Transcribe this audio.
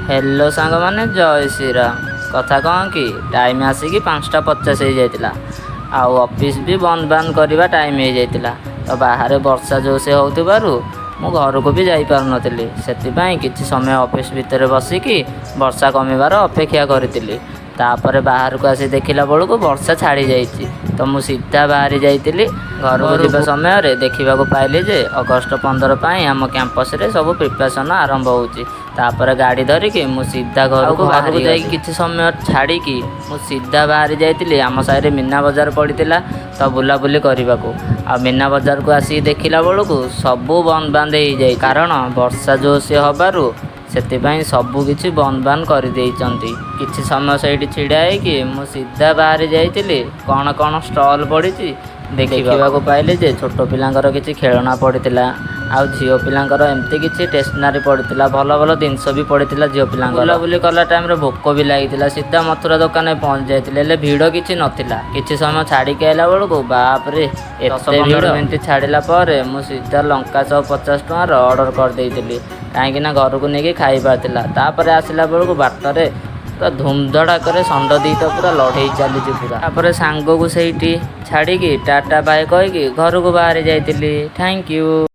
Hello ସାଙ୍ଗମାନେ, ଜୟ ଶ୍ରୀରାମ। କଥା କ'ଣ କି, ଟାଇମ୍ ଆସିକି 5:50 ହେଇଯାଇଥିଲା ଆଉ ଅଫିସ୍ ବି ବନ୍ଦ ବାନ୍ଦ କରିବା ଟାଇମ୍ ହେଇଯାଇଥିଲା। ତ ବାହାରେ ବର୍ଷା ଜୋରସେ ହେଉଥିବାରୁ ମୁଁ ଘରକୁ ବି ଯାଇପାରୁନଥିଲି। ସେଥିପାଇଁ କିଛି ସମୟ ଅଫିସ୍ ଭିତରେ ବସିକି ବର୍ଷା କମିବାର ଅପେକ୍ଷା କରିଥିଲି। ତାପରେ ବାହାରକୁ ଆସି ଦେଖିଲା ବେଳକୁ ବର୍ଷା ଛାଡ଼ି ଯାଇଛି। ତ ମୁଁ ସିଧା ବାହାରି ଯାଇଥିଲି ଘରକୁ। ଯିବା ସମୟରେ ଦେଖିବାକୁ ପାଇଲି ଯେ ଅଗଷ୍ଟ 15 ପାଇଁ ଆମ କ୍ୟାମ୍ପସରେ ସବୁ ପ୍ରିପାରେସନ୍ ଆରମ୍ଭ ହେଉଛି। ତାପରେ ଗାଡ଼ି ଧରିକି ମୁଁ ସିଧା ଘରକୁ ବାହାରି ଯାଇକି କିଛି ସମୟ ଛାଡ଼ିକି ମୁଁ ସିଧା ବାହାରି ଯାଇଥିଲି। ଆମ ସାହିରେ ମୀନା ବଜାର ପଡ଼ିଥିଲା, ତ ବୁଲାବୁଲି କରିବାକୁ। ଆଉ ମୀନା ବଜାରକୁ ଆସିକି ଦେଖିଲା ବେଳକୁ ସବୁ ବନ୍ଦ ବାନ୍ଦ ହେଇଯାଇଛି, କାରଣ ବର୍ଷା ଜୋରସେ ହେବାରୁ ସେଥିପାଇଁ ସବୁ କିଛି ବନ୍ଦ ବାନ୍ଦ କରିଦେଇଛନ୍ତି। କିଛି ସମୟ ସେଇଠି ଛିଡ଼ା ହେଇକି ମୁଁ ସିଧା ବାହାରି ଯାଇଥିଲି କ'ଣ କ'ଣ ଷ୍ଟଲ୍ ପଡ଼ିଛି ଦେଖିବାକୁ। ପାଇଲି ଯେ ଛୋଟ ପିଲାଙ୍କର କିଛି ଖେଳଣା ପଡ଼ିଥିଲା ଆଉ ଝିଅ ପିଲାଙ୍କର ଏମିତି କିଛି ଷ୍ଟେସନାରୀ ପଡ଼ିଥିଲା। ଭଲ ଭଲ ଜିନିଷ ବି ପଡ଼ିଥିଲା ଝିଅ ପିଲାଙ୍କର। ବୁଲାବୁଲି କଲା ଟାଇମ୍ରେ ଭୋକ ବି ଲାଗିଥିଲା। ସିଧା ମଥୁରା ଦୋକାନରେ ପହଞ୍ଚି ଯାଇଥିଲି, ହେଲେ ଭିଡ଼ କିଛି ନଥିଲା। କିଛି ସମୟ ଛାଡ଼ିକି ଆଇଲା ବେଳକୁ ବାପରେ, 10-15 ମିନିଟ୍ ଛାଡ଼ିଲା ପରେ ମୁଁ ସିଧା ଲଙ୍କା ଚପ୍ 50 ଟଙ୍କାର ଅର୍ଡ଼ର କରିଦେଇଥିଲି, କାହିଁକି ନା ଘରକୁ ନେଇକି ଖାଇବାର ଥିଲା। ତାପରେ ଆସିଲା ବେଳକୁ ବାଟରେ ପୁରା ଧୁମଧଡ଼ାକରେ ଷଣ୍ଢ ଦୁଇଟା ପୁରା ଲଢ଼େଇ ଚାଲିଛି ପୁରା। ତାପରେ ସାଙ୍ଗକୁ ସେଇଠି ଛାଡ଼ିକି ଟାଟା ବାଏ କହିକି ଘରକୁ ବାହାରି ଯାଇଥିଲି। Thank you.